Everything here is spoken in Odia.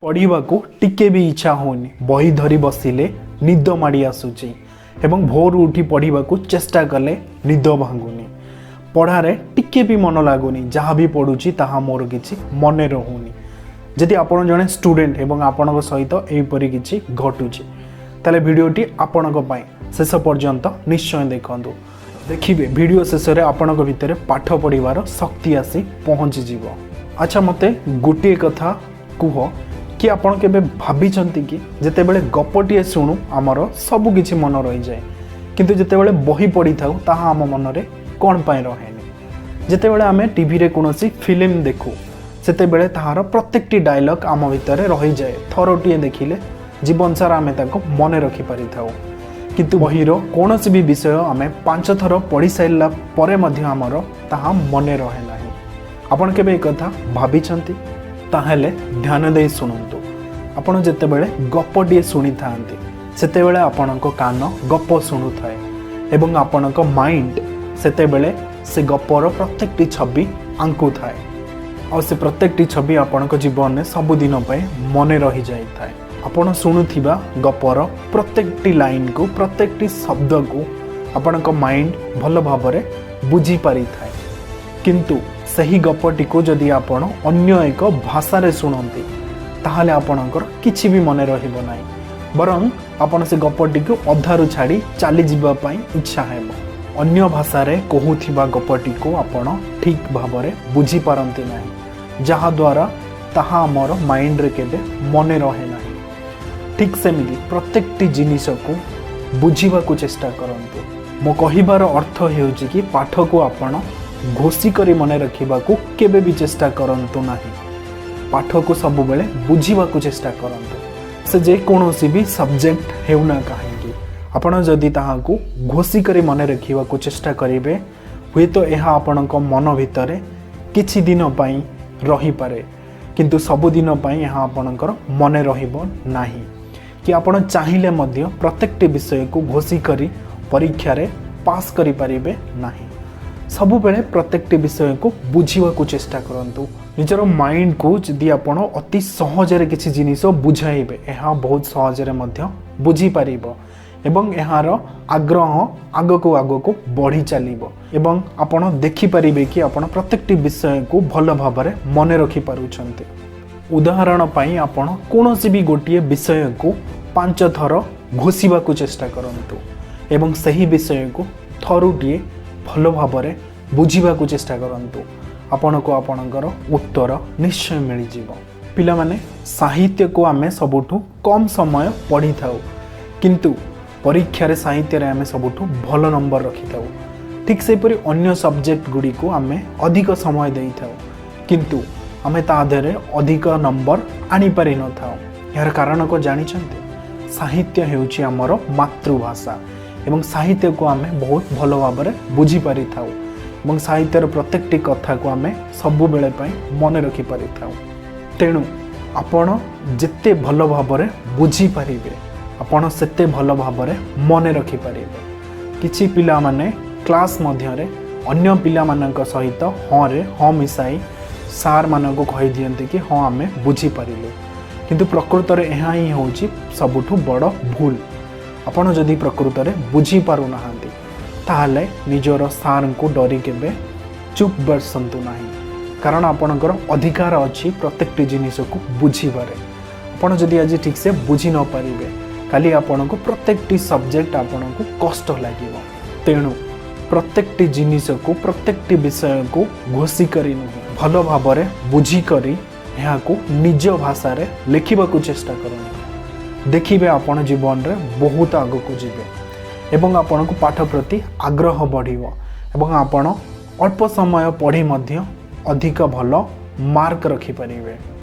ପଢ଼ିବାକୁ ଟିକେ ବି ଇଚ୍ଛା ହେଉନି, ବହି ଧରି ବସିଲେ ନିଦ ମାଡ଼ି ଆସୁଛି ଏବଂ ଭୋରୁ ଉଠି ପଢ଼ିବାକୁ ଚେଷ୍ଟା କଲେ ନିଦ ଭାଙ୍ଗୁନି। ପଢ଼ାରେ ଟିକେ ବି ମନ ଲାଗୁନି, ଯାହା ବି ପଢ଼ୁଛି ତାହା ମୋର କିଛି ମନେ ରହୁନି। ଯଦି ଆପଣ ଜଣେ ଷ୍ଟୁଡେଣ୍ଟ ଏବଂ ଆପଣଙ୍କ ସହିତ ଏହିପରି କିଛି ଘଟୁଛି, ତାହେଲେ ଭିଡ଼ିଓଟି ଆପଣଙ୍କ ପାଇଁ। ଶେଷ ପର୍ଯ୍ୟନ୍ତ ନିଶ୍ଚୟ ଦେଖନ୍ତୁ। ଦେଖିବେ, ଭିଡ଼ିଓ ଶେଷରେ ଆପଣଙ୍କ ଭିତରେ ପାଠ ପଢ଼ିବାର ଶକ୍ତି ଆସି ପହଞ୍ଚିଯିବ। ଆଚ୍ଛା, ମୋତେ ଗୋଟିଏ କଥା କୁହ କି ଆପଣ କେବେ ଭାବିଛନ୍ତି କି ଯେତେବେଳେ ଗପଟିଏ ଶୁଣୁ, ଆମର ସବୁ କିଛି ମନ ରହିଯାଏ, କିନ୍ତୁ ଯେତେବେଳେ ବହି ପଢ଼ିଥାଉ, ତାହା ଆମ ମନରେ କ'ଣ ପାଇଁ ରହେନି? ଯେତେବେଳେ ଆମେ ଟିଭିରେ କୌଣସି ଫିଲ୍ମ ଦେଖୁ, ସେତେବେଳେ ତାହାର ପ୍ରତ୍ୟେକଟି ଡାଇଲଗ୍ ଆମ ଭିତରେ ରହିଯାଏ। ଥରଟିଏ ଦେଖିଲେ ଜୀବନ ସାରା ଆମେ ତାକୁ ମନେ ରଖିପାରିଥାଉ। କିନ୍ତୁ ବହିର କୌଣସି ବି ବିଷୟ ଆମେ 5 ଥର ପଢ଼ି ସାରିଲା ପରେ ମଧ୍ୟ ଆମର ତାହା ମନେ ରହେ ନାହିଁ। ଆପଣ କେବେ ଏକଥା ଭାବିଛନ୍ତି? ତାହେଲେ ଧ୍ୟାନ ଦେଇ ଶୁଣନ୍ତୁ। ଆପଣ ଯେତେବେଳେ ଗପଟିଏ ଶୁଣିଥାନ୍ତି, ସେତେବେଳେ ଆପଣଙ୍କ କାନ ଗପ ଶୁଣୁଥାଏ ଏବଂ ଆପଣଙ୍କ ମାଇଣ୍ଡ ସେତେବେଳେ ସେ ଗପର ପ୍ରତ୍ୟେକଟି ଛବି ଆଙ୍କୁଥାଏ। ଆଉ ସେ ପ୍ରତ୍ୟେକଟି ଛବି ଆପଣଙ୍କ ଜୀବନରେ ସବୁଦିନ ପାଇଁ ମନେ ରହିଯାଇଥାଏ। ଆପଣ ଶୁଣୁଥିବା ଗପର ପ୍ରତ୍ୟେକଟି ଲାଇନକୁ, ପ୍ରତ୍ୟେକଟି ଶବ୍ଦକୁ ଆପଣଙ୍କ ମାଇଣ୍ଡ ଭଲ ଭାବରେ ବୁଝିପାରିଥାଏ। କିନ୍ତୁ ସେହି ଗପଟିକୁ ଯଦି ଆପଣ ଅନ୍ୟ ଏକ ଭାଷାରେ ଶୁଣନ୍ତି, ତାହେଲେ ଆପଣଙ୍କର କିଛି ବି ମନେ ରହିବ ନାହିଁ, ବରଂ ଆପଣ ସେ ଗପଟିକୁ ଅଧାରୁ ଛାଡ଼ି ଚାଲିଯିବା ପାଇଁ ଇଚ୍ଛା ହେବ। ଅନ୍ୟ ଭାଷାରେ କହୁଥିବା ଗପଟିକୁ ଆପଣ ଠିକ୍ ଭାବରେ ବୁଝିପାରନ୍ତି ନାହିଁ, ଯାହାଦ୍ୱାରା ତାହା ଆମର ମାଇଣ୍ଡରେ କେବେ ମନେ ରହେ ନାହିଁ। ଠିକ୍ ସେମିତି ପ୍ରତ୍ୟେକଟି ଜିନିଷକୁ ବୁଝିବାକୁ ଚେଷ୍ଟା କରନ୍ତୁ। ମୋ କହିବାର ଅର୍ଥ ହେଉଛି କି ପାଠକୁ ଆପଣ ଘୋଷି କରି ମନେ ରଖିବାକୁ କେବେ ବି ଚେଷ୍ଟା କରନ୍ତୁ ନାହିଁ। ପାଠକୁ ସବୁବେଳେ ବୁଝିବାକୁ ଚେଷ୍ଟା କରନ୍ତୁ, ସେ ଯେକୌଣସି ବି ସବଜେକ୍ଟ ହେଉନା କାହିଁକି। ଆପଣ ଯଦି ତାହାକୁ ଘୋଷି କରି ମନେ ରଖିବାକୁ ଚେଷ୍ଟା କରିବେ, ହୁଏତ ଏହା ଆପଣଙ୍କ ମନ ଭିତରେ କିଛି ଦିନ ପାଇଁ ରହିପାରେ, କିନ୍ତୁ ସବୁଦିନ ପାଇଁ ଏହା ଆପଣଙ୍କର ମନେ ରହିବ ନାହିଁ କି ଆପଣ ଚାହିଁଲେ ମଧ୍ୟ ପ୍ରତ୍ୟେକଟି ବିଷୟକୁ ଘୋଷି କରି ପରୀକ୍ଷାରେ ପାସ୍ କରିପାରିବେ ନାହିଁ। ସବୁବେଳେ ପ୍ରତ୍ୟେକଟି ବିଷୟକୁ ବୁଝିବାକୁ ଚେଷ୍ଟା କରନ୍ତୁ। ନିଜର ମାଇଣ୍ଡକୁ ଯଦି ଆପଣ ଅତି ସହଜରେ କିଛି ଜିନିଷ ବୁଝାଇବେ, ଏହା ବହୁତ ସହଜରେ ମଧ୍ୟ ବୁଝିପାରିବ ଏବଂ ଏହାର ଆଗ୍ରହ ଆଗକୁ ଆଗକୁ ବଢ଼ି ଚାଲିବ ଏବଂ ଆପଣ ଦେଖିପାରିବେ କି ଆପଣ ପ୍ରତ୍ୟେକଟି ବିଷୟକୁ ଭଲ ଭାବରେ ମନେ ରଖିପାରୁଛନ୍ତି। ଉଦାହରଣ ପାଇଁ ଆପଣ କୌଣସି ବି ଗୋଟିଏ ବିଷୟକୁ 5 ଥର ଘୋଷିବାକୁ ଚେଷ୍ଟା କରନ୍ତୁ ଏବଂ ସେହି ବିଷୟକୁ ଥରୁଟିଏ ଭଲ ଭାବରେ ବୁଝିବାକୁ ଚେଷ୍ଟା କରନ୍ତୁ। ଆପଣଙ୍କୁ ଆପଣଙ୍କର ଉତ୍ତର ନିଶ୍ଚୟ ମିଳିଯିବ। ପିଲାମାନେ, ସାହିତ୍ୟକୁ ଆମେ ସବୁଠୁ କମ୍ ସମୟ ପଢ଼ିଥାଉ, କିନ୍ତୁ ପରୀକ୍ଷାରେ ସାହିତ୍ୟରେ ଆମେ ସବୁଠୁ ଭଲ ନମ୍ବର ରଖିଥାଉ। ଠିକ୍ ସେହିପରି ଅନ୍ୟ ସବଜେକ୍ଟ ଗୁଡ଼ିକୁ ଆମେ ଅଧିକ ସମୟ ଦେଇଥାଉ, କିନ୍ତୁ ଆମେ ତା ଦେହରେ ଅଧିକ ନମ୍ବର ଆଣିପାରିନଥାଉ। ଏହାର କାରଣ କ'ଣ ଜାଣିଛନ୍ତି? ସାହିତ୍ୟ ହେଉଛି ଆମର ମାତୃଭାଷା ଏବଂ ସାହିତ୍ୟକୁ ଆମେ ବହୁତ ଭଲ ଭାବରେ ବୁଝିପାରିଥାଉ ଏବଂ ସାହିତ୍ୟର ପ୍ରତ୍ୟେକଟି କଥାକୁ ଆମେ ସବୁବେଳେ ପାଇଁ ମନେ ରଖିପାରିଥାଉ। ତେଣୁ ଆପଣ ଯେତେ ଭଲ ଭାବରେ ବୁଝିପାରିବେ, ଆପଣ ସେତେ ଭଲ ଭାବରେ ମନେ ରଖିପାରିବେ। କିଛି ପିଲାମାନେ କ୍ଲାସ୍ ମଧ୍ୟରେ ଅନ୍ୟ ପିଲାମାନଙ୍କ ସହିତ ହଁରେ ହଁ ମିଶାଇ ସାର୍ମାନଙ୍କୁ କହିଦିଅନ୍ତି କି ହଁ, ଆମେ ବୁଝିପାରିଲୁ। କିନ୍ତୁ ପ୍ରକୃତରେ ଏହା ହିଁ ହେଉଛି ସବୁଠୁ ବଡ଼ ଭୁଲ। ଆପଣ ଯଦି ପ୍ରକୃତରେ ବୁଝିପାରୁନାହାନ୍ତି, ତାହେଲେ ନିଜର ସାର୍ଙ୍କୁ ଡରି କେବେ ଚୁପ୍ ବସନ୍ତୁ ନାହିଁ, କାରଣ ଆପଣଙ୍କର ଅଧିକାର ଅଛି ପ୍ରତ୍ୟେକଟି ଜିନିଷକୁ ବୁଝିବାରେ। ଆପଣ ଯଦି ଆଜି ଠିକ୍ସେ ବୁଝି ନ ପାରିବେ, କାଲି ଆପଣଙ୍କୁ ପ୍ରତ୍ୟେକଟି ସବଜେକ୍ଟ ଆପଣଙ୍କୁ କଷ୍ଟ ଲାଗିବ। ତେଣୁ ପ୍ରତ୍ୟେକଟି ଜିନିଷକୁ, ପ୍ରତ୍ୟେକଟି ବିଷୟକୁ ଘୋଷି କରି ନୁହେଁ, ଭଲ ଭାବରେ ବୁଝିକରି ଏହାକୁ ନିଜ ଭାଷାରେ ଲେଖିବାକୁ ଚେଷ୍ଟା କରନ୍ତୁ। ଦେଖିବେ, ଆପଣ ଜୀବନରେ ବହୁତ ଆଗକୁ ଯିବେ ଏବଂ ଆପଣଙ୍କୁ ପାଠ ପ୍ରତି ଆଗ୍ରହ ବଢ଼ିବ ଏବଂ ଆପଣ ଅଳ୍ପ ସମୟ ପଢ଼ି ମଧ୍ୟ ଅଧିକ ଭଲ ମାର୍କ ରଖିପାରିବେ।